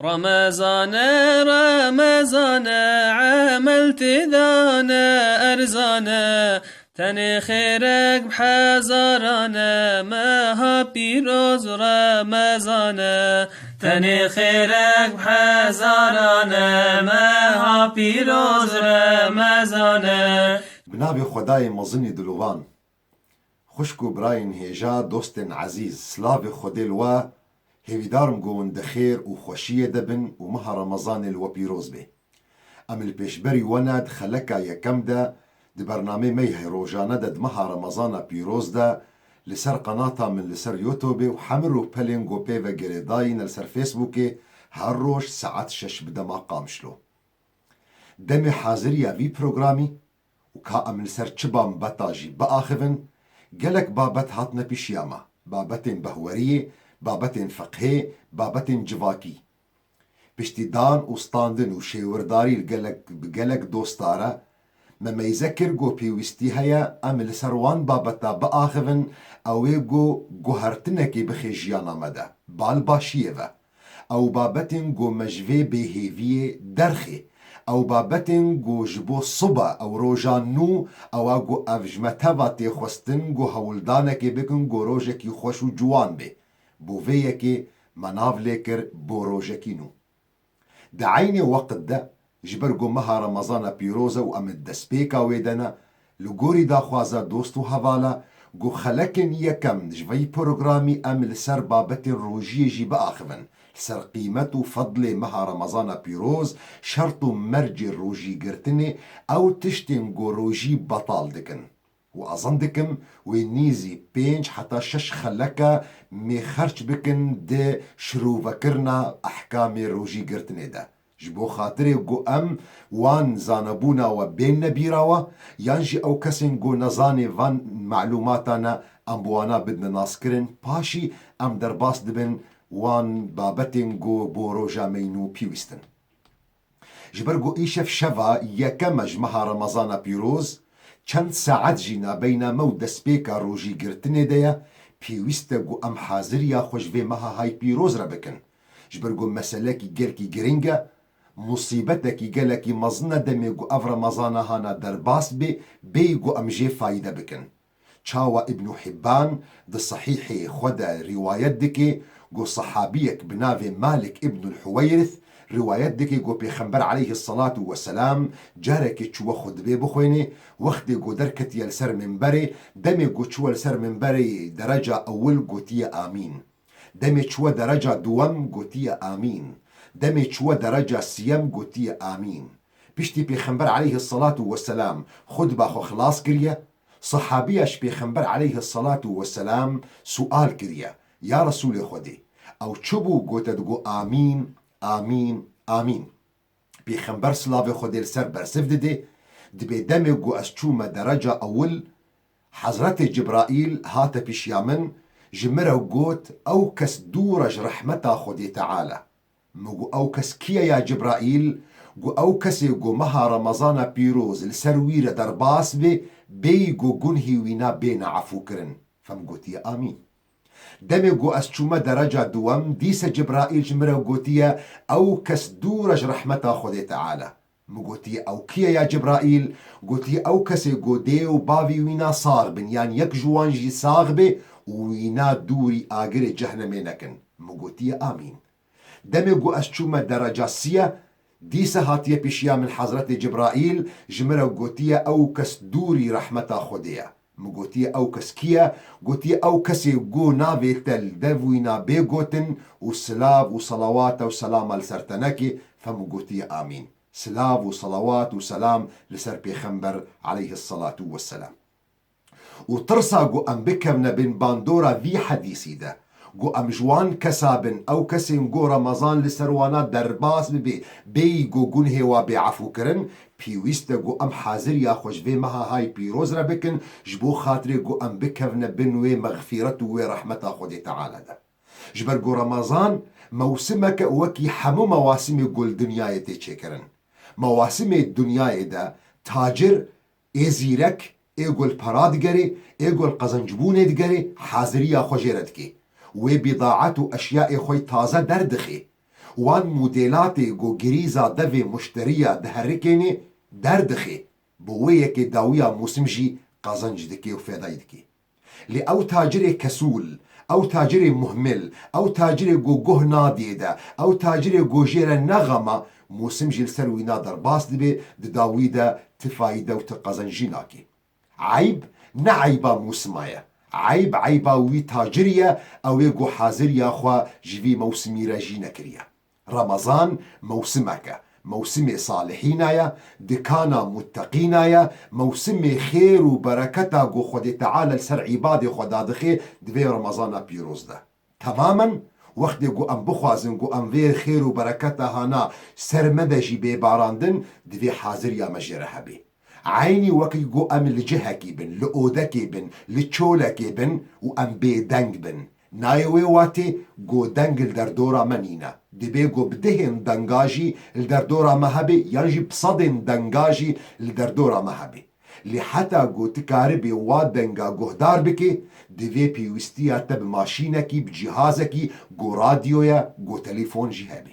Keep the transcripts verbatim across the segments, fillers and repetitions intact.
Remezane, Remezane, emel têdane erzane, tenê xêrek bi hezarane, meha pîroz Remezane. Tenê xêrek bi hezarane, meha pîroz Remezane. Bi navê Xwedayê mezinî dilovan. Xwişk û birayên hêja, dostên ezîz, silavê Xwedê li we, hêvîdar im ku hûn di xêr û xweşiyê de bin û meha Remezanê li we pîroz bê. Em li pêşberî we ne di xeleka yekem de, di bernameyê me yê rojane de di meha Remezana pîroz de, li ser qenata min li ser YouTubeê û hemir û pelên ku pê ve girêdayî ne li ser Facebookê, her roj saet şeş bi dema Qamişlo. Demê haziriya vî programî û ka em li ser çi bambeta jî biaxivin, gelek babet hatine pîşiya me, babetên behweriyê, babetên feqhê, babetên civakî. Piştî dan û standin û şêwirdarî li gelek, bi gelek dostare, me meyze kir ku pêwîstî heye em li ser wan babeta biaxivin, ew ê ku guhertinekê bixê jiyana me de, bal başiyê ve. Ew babetên ku me ji vê bêhêviyê derxê. Ew babetên ku ji bo sibe ew roja nû, ewa ku ev ji me teva tê xwestin ku hewldanekê bikin ku rojekî xweş û ciwan bê. Bo vê yekê me nav lê kir bo rojekî nû. Di eynê weqt de, ji ber ku meha Remezana pîroz e û em di destpêka wê de ne, li gorî daxwaza dost û hevala, ku xelekên yekem ji vê programî em li ser babetên rojiyê jî biaxivin, li ser qîmet û fedlê meha Remezana pîroz, şert û mercê rojîgirtinê, ew tiştên ku rojî betal dikin. Û ezan dikim, wê nîzî pênc heta şeş xeleke mê xerç bikin di şirovekirina ehkamê rojîgirtinê de. Ji bo xatirê ku em wan zanebûna we bênne bîra we, yan jî ew kesên ku nezanê van malûmata ne, em bi wana bidine naskirin, paşî em derbas dibin wan babetên ku bo roja me yî nû pîwîst in. Ji ber ku îşev şeva yekem e ji meha Remezana pîroz, çend saet jî nabeyna me û destpêka rojîgirtinê de ye, pêwîst e ku em haziriya xwe ji vê meha hay pîroz re bikin. Ji ber ku meselekî gelkî giring e, musîbetekî gelekî mezin e demê ku ev Remezana hana derbas bê, bêyî ku em jê fayde bikin. Çawa Îbnû Hibban di Sehîhê xwe de rîwayet dike, ku sehabiyek bi navê Malik Îbnul Huweyrith rîwayet dike, ku Pêxember aleyhisselatu vesselam carekê çûwe xutbê bixwênê, wextê ku derketiye li ser minberê, demê ku çûwe li ser minberê dereca ewil gotiye amîn. Demê çûwe dereca duwem gotiye amîn. Demê çûwe dereca siyem gotiye amîn. Piştî Pêxember aleyhisselatu vesselam xutba xwe xilas kiriye, sehabiya ji Pêxember aleyhisselatu vesselam sual kiriye, Ya Resûlê Xwedê, ew çi bû ku te digot amîn, amîn, amîn? Pêxember silavê Xwedê li ser bersiv didê, dibê demê ku ez çûme dereca ewil, Hezretê Cibraîl hate pîşiya min, ji min re got, ew kes dûr e ji rehmeta Xwedê Teala. Min got, ew kes kî ye ya Cibraîl? Got, ew kesê ku meha Remezana pîroz li ser wî re derbas bê, bêyî ku gunhê wîna bêne efûkirin. Fem gotiye, amîn. Demê ku ez çûme dereca duwem, dîse Cibraîl ji min re gotiye, ew kes dûr e ji rehmeta Xwedê Teala. Min gotiye, ew kî ye ya Cibraîl? Gotiye, ew kesê ku dê û bavî wîna sax bin, yan yek ji wan jî sax bê û wîna dûrî agirê cehnemê nekin. Min gotiye, amîn. Demê ku ez çûme dereca sî ye, dîse hatiye pêşiya min Hezretê Cibraîl, ji min re gotiye, ew kes dûrî rehmeta Xwedê ye. Min gotiye, ew kes kî ye? Gotiye, ew kesê ku navê te li dev wîna bê gotin û silav û selawata û selama li ser te neke. Fem gotiye, amîn. Silav û selawat û selam li ser Pêxember aleyhisselatu vesselam. Û tirsa ku em bikevne bin bandora vî hedîsî de, ku em ji wan kesa bin, ew kesên ku Remezan li ser wana derbas bibe, bêyî ku gunhê wa bê efûkirin, pêwîst e ku em haziriya xwe ji vê meha hay pîroz re bikin, ji bo xatirê ku em bikevne bin wê mexfîret û wê rehmeta Xwedê Teala de. Ji ber ku Remezan mewsimeke wekî hemû mewasimê ku li dinyayê tê çêkirin. Mewasimê dinyayê de tacir ê zîrek, ê ku li pera digerê, ê ku li qezencbûnê digerê, haziriya xwe jê re dike. Wê bîdaet û eşyayê xwe yê taze derdixê. wan modêlatê ku girîza devê muşteriya diherikênê derdixê, bi wê yekê dawiya mûsim jî qezenc dike û fedayî dike. Lê ew tacirê kesûl, ew tacirê muhmil, ew tacirê ku guh nadiyê de, ew tacirê ku jê re nexema, mûsim jî li ser wîna derbas dibe, di dawî de ti fayde û ti qezenc jî nake. Eyb ne eyba mûsima ye. Eyb eyba wî tacirî ye, ew ê ku haziriya xwe ji vî mewsimî re jî nekiriye. Remezan mewsimek e. Mewsimê salihîna ye, dikana mutteqîna ye, mewsimê xêr û bereketa ku Xwedê Teala li ser îbadê xwe dadixe di vê Remezana pîroz de. Temamen wextê ku em bixwazin ku em vê xêr û bereketa hana ser me de jî bê barandin, divê haziriya me jê re hebe. Eynî wekî ku em li cihekî bin, li odekê bin, li çolekê bin û em bêdeng bin. Nayê wê watê ku deng li derdora me nîne. Dibê ku bi dehên denga jî li derdora me hebe yan jî bi sedên denga jî li derdora me hebe. Lê heta ku tu karibê wa denga guhdar bikê, divê pêwîstiya te bi maşînekî, bi cîhazekî ku radyo ye, ku telefon jî hebe.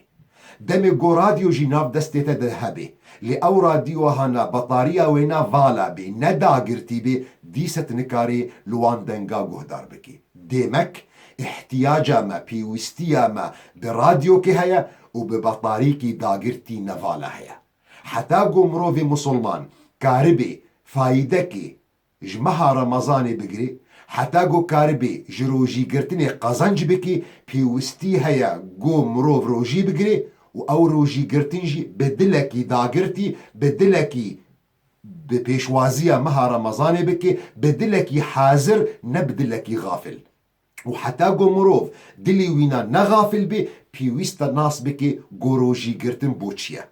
Demê ku radyo jî nav destê te de hebe, lê ew radyoa hana betariya wêna vala bê, ne dagirtî bê, dîse tu nikarî li wan denga guhdar bikî. Dêmek, îhtiyaca me, pêwîstiya me bi radyokê heye û bi betarîkî dagirtî nevala heye. Heta ku mirovê misilman karibê fayîdekê ji meha Remezanê bigirê, heta ku karibê ji rojîgirtinê qezenc bikî, pêwistî heye ku mirov rojî bigirê û ew rojîgirtin jî bi dilekî dagirtî, bi dilekî bi pêşwaziya meha Remezanê bikê, bi dilekî hazir, ne bi dilekî xafil. Û heta ku mirov dilê wîna ne xafil bê, pêwîst e nas bikê ku rojîgirtin bo çi ye.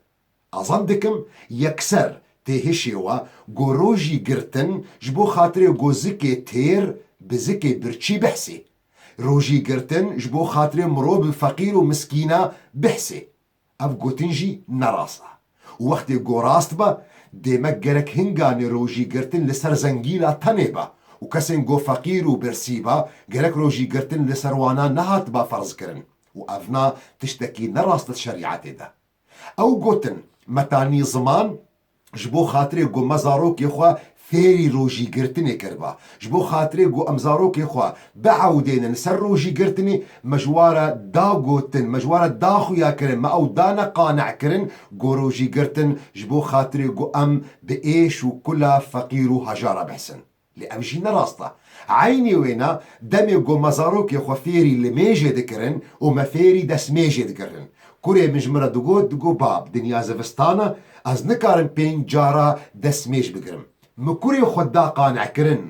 Azam dikim, yekser tê hişê we ku rojî girtin ji bo xatirê ku zikê têr bi zikê birçî bihsê. Rojî girtin ji bo xatirê mirov bi feqîr û miskîna bihsê. Ev gotin jî ne rast e. Û wextê ku rast be, dêmek gerek hinganê rojî girtin li ser zengîna tenê be û kesên ku feqîr û birsî be, gerek rojî girtin li ser wana nehatiba ferz kirin. Û evna tiştekî ne rast e di şerîetê de. Ew gotin, metanî ziman, ji bo xatirê ku me zarokê xwe fêrî rojîgirtinê kiriba, ji bo xatirê ku em zarokê xwe biewdênin ser rojîgirtinê, me ji wa re da gotin, me ji wa re da xuya kirin, me ew dane qane kirin ku rojîgirtin ji bo xatirê ku em bi êş û kula feqîr û hejara behsin. Lê ev jî ne rast e. Eynî wêna demê ku me zarokê xwe fêrî limêjê dikirin û me fêrî destmêjê dikirin. Kurê min ji min re digot, digot, bab, dinya zivistan e, ez nikarim pênc cara destmêj bigirim. Min kurê xwe da qanekirin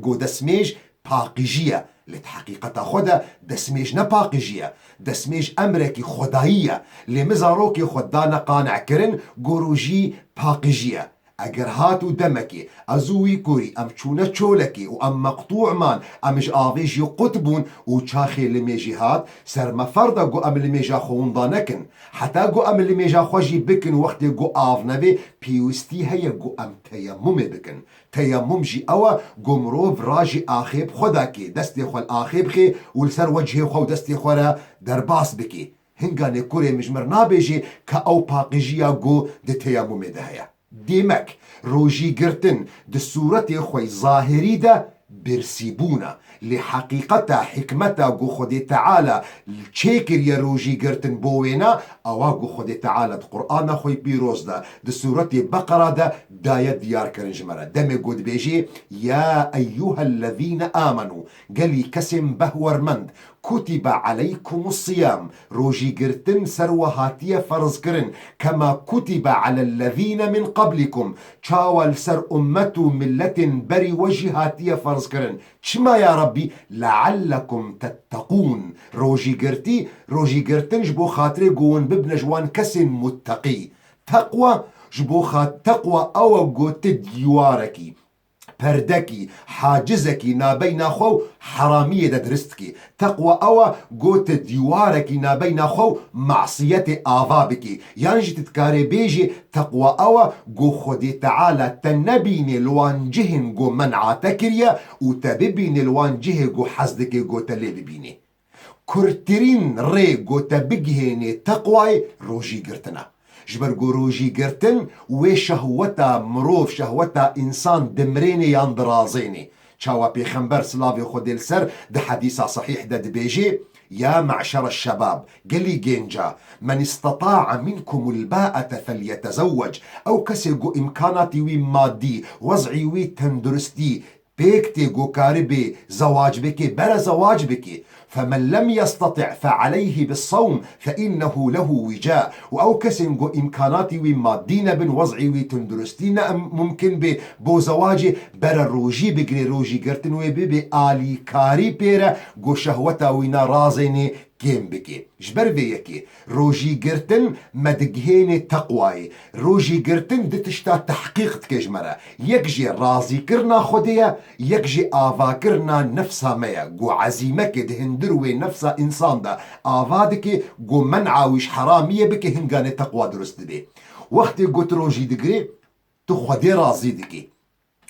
ku destmêj paqijî ye. Lê di heqîqeta xwe de destmêj ne paqijî ye. Destmêj emrekî xwedayî ye. Lê min zarokê xwe dane qanekirin ku rojî paqijî ye. Eger hat û demekê ez û wî kurî em çûne çolekê û em meqtû man, em ji avê jî qut bûn û çaxê limêjê hat, ser me ferz e ku em limêja xwe winda nekin. Heta ku em limêja xwe jî bikin, wextê ku av nevê, pêwistî heye ku em teyemumê bikin. Teyemum jî ew e ku mirov rajî axê bi xwe de kê, destê xwe li axê bixê û li ser wecihê xwe û destê xwe re derbas bikê. Hinganê kurê min ji min re nabêjê ka ew paqijiya ku di teyemumê de heye. Dêmek, rojîgirtin di sûretê xwe zahirî de birsîbûn e. Lê heqîqeta, hikmeta ku Xwedê Teala çêkiriye rojîgirtin bo wêna, ewa ku Xwedê Teala di Qur'ana xwe pîroz de, di sûretê Beqera de daye diyar kirin ji me re. Demê ku dibêjê, "Ya eyyuhellezîne amenû", gelî kesên behwermend, "Kutibe aleykumus siyam", rojîgirtin ser we hatiye ferz kirin, "kema kutibe alellezîne min qablikum", çawa li ser ummet û milletên berî we jî hatiye ferz kirin. Çima ya Rabbî? "Leallekum tetteqûn", rojîgirtî, rojîgirtin ji bo xatirê ku hûn bibine ji wan kesên mutteqî. Teqwa, ji bo xat-, teqwa ew e ku tu dîwarekî, perdekî, hacizekî nabeyna xwe û heramiyê de dirist dikî. Teqwa ew e ku tu dîwarekî nabeyna xwe û masiyetê ava bikî. Yan jî tu dikarê bêjî, teqwa ew e ku Xwedê Teala te nebînê li wan cihên ku men'a te kiriye û te bibînê li wan cihê ku hez dike ku te lê bibînê. kurtirîn rê ku te bigihênê teqwayê rojî girtin e. Ji ber ku rojî girtin wê şehweta mirov, şehweta însan dimrênê yan dirazênê. Çawa Pêxember, silavê Xwedê li ser, di hedîsa sehîh de dibêjê, "Ya me'şere şebab, gelî gênca, men isteta'a minkumul ba'ete felyetezewwec." Ew kesê ku îmkanatî wî madî, wez'î wî tenduristî pêk tê ku karibê zewac bike, bere zewac bike. "Femen lem yesteti' fe'aleyhi bis-sawm fe innehu lehu wica." Û ew kesên ku îmkanatî wî madî nebin, wez'î wî tunduristî ne mumkin bê bo zewacê, bere rojî bigirê, rojî girtin wê bibe alîkarî pê re, ku şehweta wî na razênê kêm bike. Ji ber vê yekê rojî girtin me digihênê teqwayê. Rojî girtin du tişta tehqîq dike ji me re. Yek jê razîkirina Xwedê ye, yek jî avakirina nefsa me ye. Ku ezîmekê di hundir wê nefsa însan de ava dike, ku men'a wî ji heramiyê bike, hinganê teqwa dirust dibe. Wextê ku tu rojî digirê, tu Xwedê razî dikî.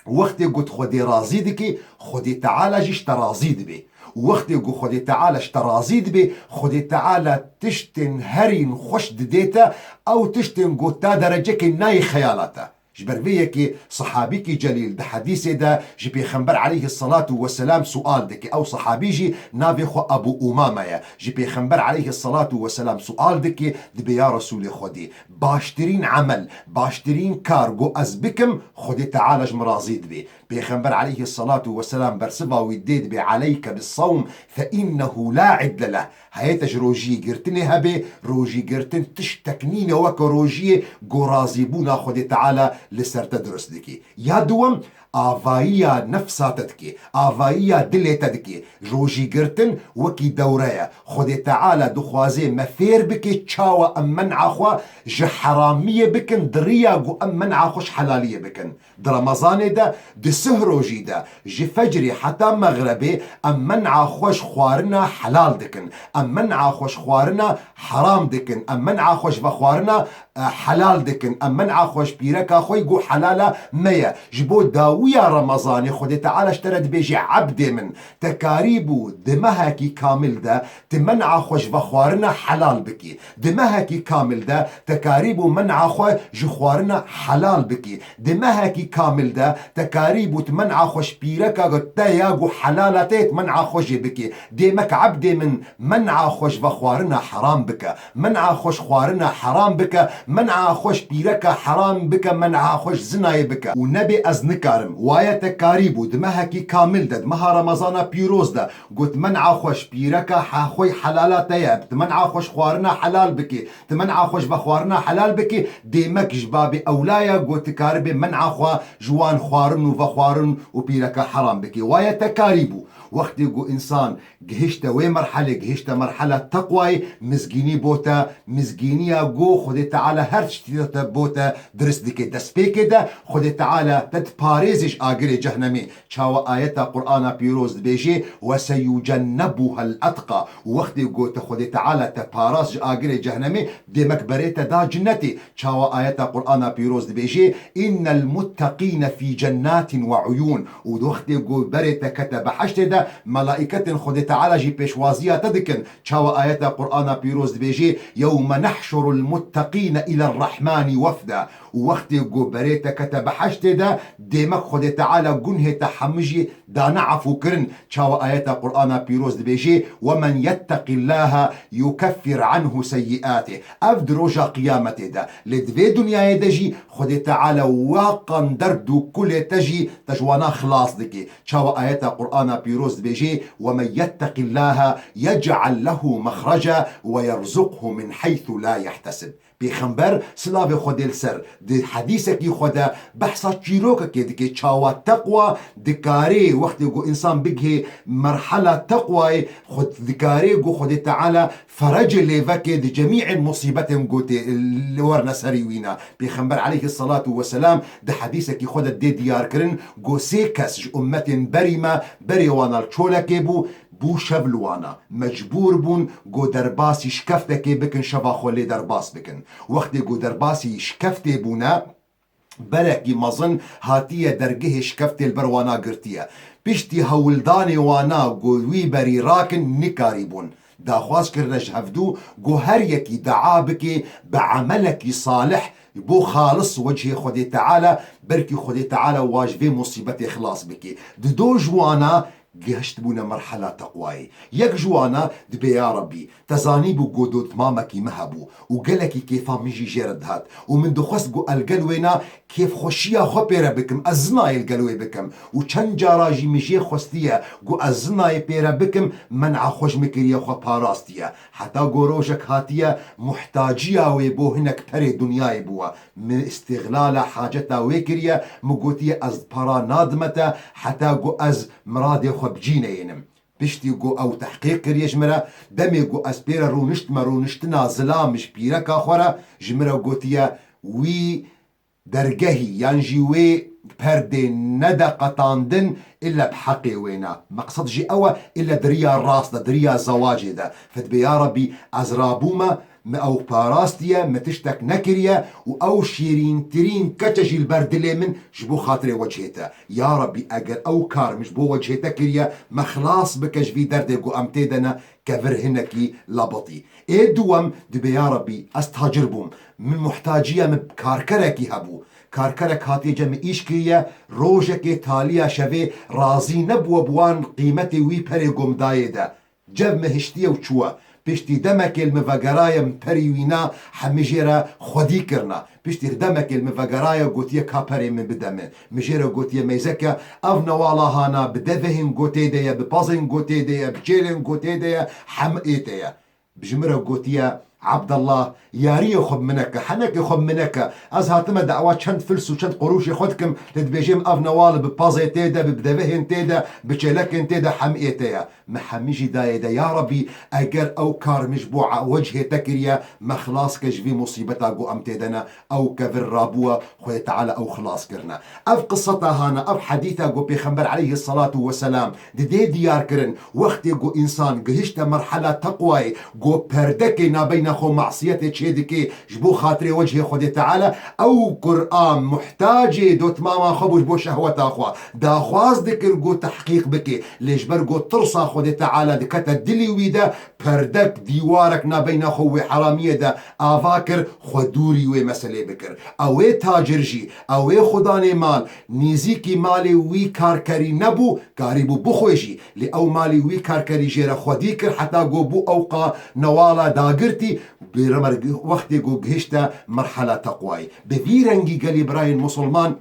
Wextê ku tu Xwedê razî dikî, Xwedê Teala jî ji te razî dibe. Û wextê ku Xwedê Teala ji te razî dibe, Xwedê Teala tiştên herîn xweş didê te, ew tiştên ku ta derecekê nayê xeyala te. Ji ber vê yekê sehabîkî celîl di hedîsê de ji Pêxember aleyhisselatu vesselam sual dike. Ew sehabî jî navê xwe Ebû Umame ye. Ji Pêxember aleyhisselatu vesselam sual dike, dibê, "Ya Resûlê Xwedê, baştirîn emel, baştirîn kar ku ez bikim, Xwedê Teala ji min razî dibe." Pêxember aleyhisselatu vesselam bersiva wî dê dibê, "Aleyke bis-sawm fe innehu la idle leh." Heye te ji rojiyê girtinê hebe, rojî girtin tiştek nîne weke rojiyê ku razîbûna Xwedê Teala li ser te dirust dike. Ya duwem, avayiya nefsa te dike, avayiya dilê te dike. Rojî girtin wekî dewre ye. Xwedê Teala dixwaze me fêr bike çawa em men'a xwe ji heramiyê bikin, di riya ku em men'a xwe ji helaliyê bikin. Di Remezanê de, di sihro jî de, ji fecrê heta mexrebê em men'a xwe ji xwarina helal dikin. Em men'a xwe ji xwarina heram dikin. Em men'a xwe ji vexwarina, e, helal dikin. Em men'a xwe ji pîreka xwe ku helala me ye. Ji bo dawiya Remezanê Xwedê Teala ji te re dibêje, "Ebdê min, te karîbû di mehekî kamil de tu men'a xwe ji vexwarina helal bikî. Di mehekî kamil de te karîbû men'a xwe ji xwarina helal bikî. Di mehekî kamil de te karîbû tu men'a xwe ji pîreka ku te ya ku helala te yê tu men'a xwe jê bikî. Dê mek ebdê min men'a xwe ji vexwarina heram bike. Men'a xwe ji xwarina heram bike. Men'a xwe ji pîreka heram bike. Men'a xwe ji zinayê bike." Û nebê ez nikarim. Waye te karîbû di mehekî kamil de, di meha Remezana pîroz de, got, "Men'a xwe ji pîreka he-, xwe helala te ye. Tu men'a xwe ji xwarina helal bikî. Tu men'a xwe ji vexwarina helal bikî." Dê mek ji babê ewla ye, got, tu karibê men'a xwe ji wan xwarin û vexwarin û pîreka heram bikî. Waye te karîbû. Wextê ku însan gihişte wê merhelê, gihişte merhela teqwayê, mizgînî bo te, mizgîniya ku Xwedê Teala her tiştî te bo te dirist dike. Destpêkê de Xwedê Teala te diparêzê ji agirê cehnemê. Çawa ayeta Qur'ana pîroz dibêje, "Ve seyucennebuhel etqa." Û wextê ku te Xwedê Teala te parast ji agirê cehnemê, dê mek berê te da cinnetê. Çawa ayeta Qur'ana pîroz dibêje, "Innel mutteqîne fî cennatin ve uyûn." Û wextê ku berê te kete behiştê de, melaîketên Xwedê Teala jî pêşwaziya te dikin. Çawa ayeta Qur'ana pîroz dibêje, "Yewme nehşurul mutteqîne ilerrahmani wefda." Û wextê ku berê te kete behiştê de, dê mek Xwedê Teala gunhê te hemû jî dane efû kirin. Çawa ayeta Qur'ana pîroz dibêje, "Ve men yetteqîllâhe yukeffir anhu seyyi'âtih." Ev di roja qiyametê de, lê di vê dinyayê de jî Xwedê Teala wa qan derd û kulê te jî te ji wana xilas dike. Çawa ayeta Qur'ana pîroz dibêje, "Ve men yetteqîllâhe yec'el lehu mexreca ve yerzuqhu min heythu la yehtesib." Pêxember, silavê Xwedê li ser, di hedîsekî xwe de behsa çîrokekê dike, çawa teqwa dikarê, wextê ku însan bigihê merhela teqwayê, xwe dikarê ku Xwedê Teala ferecê lê veke di cemî'ên musîbetên ku tê li werine serî wîna. Pêxember aleyhisselatu vesselam di hedîsekî xwe de dê diyarkirin ku sê kes ji ummetên berî me, berê wana li çolekê bû, bû şev li wana. Mecbûr bûn ku derbasî şikeftekê bikin, şeva xwe lê derbas bikin. Wextê ku derbasî şikeftê bûne, berekî mezin hatiye dergehê şikeftê li ber wana girtiye. Piştî hewldanê wana ku wî berî rakin, nikarîbûn. Daxwaz kirine ji hevdû, ku her yekî dua bike bi emelekî salih, bo xalis wecihê Xwedê Teala, belkî Xwedê Teala wa ji vê musîbetê xilas bike. Di do ji wana gihiştibûne merhela teqwayê. Yek ji wana dibê, ya Rebbî, te zanîbû ku dotmamekî min hebû û gelekî kêfa min jî jê re dihat û min dixwest ku el gel wêna kêfxweşiya xwe pê re bikim, ez zinayê li gel wê bikim û çend cara jî min jê xwestiye ku ez zinayê pê re bikim, men'a xwe ji min kiriye, xwe parastiye. Heta ku rojek hatiye, muhtaciya wê bo hinek perê dinyayê bûwe. Min îstîxlala haceta wê kiriye, min gotiye, ez para nadime te, heta ku ez miradê xwe bi cî neyênim. Piştî ku ew tehqîq kiriye ji min re, demê ku ez pê re rûniştime rûniştina zilam ji pîreka xwe re, ji min re gotiye, wî dergehî yan jî wê perdê nede qetandin, illa bi heqê wê ne. Meqsed jî ew e, illa di riya rast de, di riya zewacê de. Fedibê, ya Rebbî, ez rabûme, min ew parastiye, min tiştek nekiriye û ew şîrîntirîn keç e jî li ber dilê min ji bo xatirê wecihê te. Ya Rebbî, eger ew kar min ji bo wecihê te kiriye, me xilas bike ji vî derdê ku em tê de ne, kevir hinekî labetî. Ê duwem dibê, ya Rebbî, ez tacir bûm. Min muhtaciya min karkerekî hebû. Karkerek hatiye cem min îş kiriye, rojekê taliya şevê razî nebûwe bi wan qîmetê wî perê gomdayê de. Cev min hiştiye û çûye. Piştî demekê li min vegeraye, min perî wîna, hemî jê re xwedî kirina. Piştî demekê li min vegeraye, gotiye, ka perê min bide min. Min jê re gotiye, meyzeke, ev newala hana bi devehên gotê de ye, bi pazên gotê de ye, bi çêlên gotê de ye, hem ê te ye. Ji min re gotiye, Abdullah, yariyê xwe bi min neke, henekê xwe bi min neke. Ez hatime dawa çend fils û çend qurûşê xwe dikim, lê dibêjim, ev newal bi pazê tê de, bi devehên tê de, bi çêlekên tê de, hem ê te ye. Min hemî jî dayê de, ya Rebbî, eger ew kar min ji bo wecihê te kiriye, me xilas ke ji vî musîbeta ku em tê de ne, ew kevir rabûwe, Xwedê Teala ew xilas kirine. Ev qiseta hana, ev hedîta ku Pêxember aleyhisselatu vesselam didê diyar kirin, wextê ku însan gihişte merhela teqwayê, ku perdekê nabeyna xwe masiyetê çê dike, ji bo xatirê wecihê Xwedê Teala, ew Qur'an muhtacê dotmama xwe bû ji bo şehweta xwe. Daxwaz dikir ku tehqîq bike, lê ji ber ku tirsa Xwedê Teala dikete dilî wî de, perdek, dîwarek nabeyna xwe wê heramiyê de ava kir, xwe dûrî wê meselê bikir. Ew ê tacir jî, ew ê xudanê mal, nîzîkî malê wî karkerî nebû, karîbû bixwê jî. Lê ew malê wî karkerî jê re xwedî kir, heta ku bû ew qa newala dagirtî, bêremer wextê ku gihişte merhela teqwayê. Bi vî rengî gelî birayên musulman,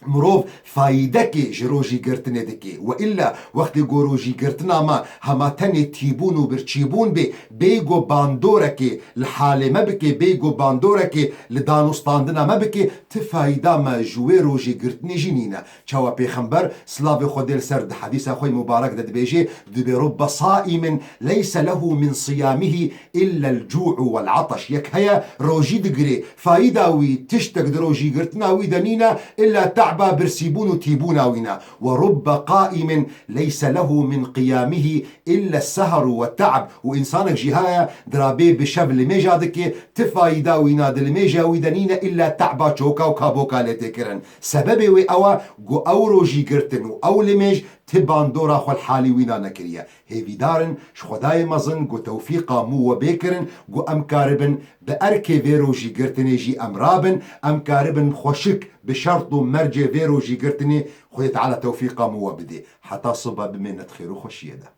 mirov fayîdekê ji rojî girtinê dike. We illa wextê ku rojî girtina me hema tenê tîbûn û birçîbûn bê, bê ku bandorekê li halê me bike, bê ku bandorekê li danûstandina me bike, ti fayîda me ji wê rojî girtinê jî nîne. Çawa Pêxember, silavê Xwedê li ser, di hedîsa xwe mubarek de dibêje, dibê, rubbe saimin leyse lehu min siyamihi illa el-cu'u vel-ataş. Yek heye, rojî digire, fayîda wî tiştek di rojî girtina wî de nîne, illa te'ba birsîbûn û tîbûna wî ne. Ve rubbe qaimin leyse lehu min qiyamihi illa es-seheru ve-t-te'b. Û însanek jî heye, dirabê bi şev limêja dike, ti fayîda wî ne, di limêja wî de nîne, illa te'ba çoka û kaboka lê tê kirin. Sebebê wê ew e, ku ew rojî girtin û ew limêj ti bandora xwe li halî wîna nekiriye. Hêvîdar in ji Xwedayê mezin ku tewfîqa mû we bê kirin, ku em karibin bi erkê vê rojî girtinê jî em rabin, em karibin xweşik bi şert û mercê vê rojî girtinê Xwedê Teala tewfîqa mû we bidê. Heta sibe bimêne di xêr û xweşiyê de.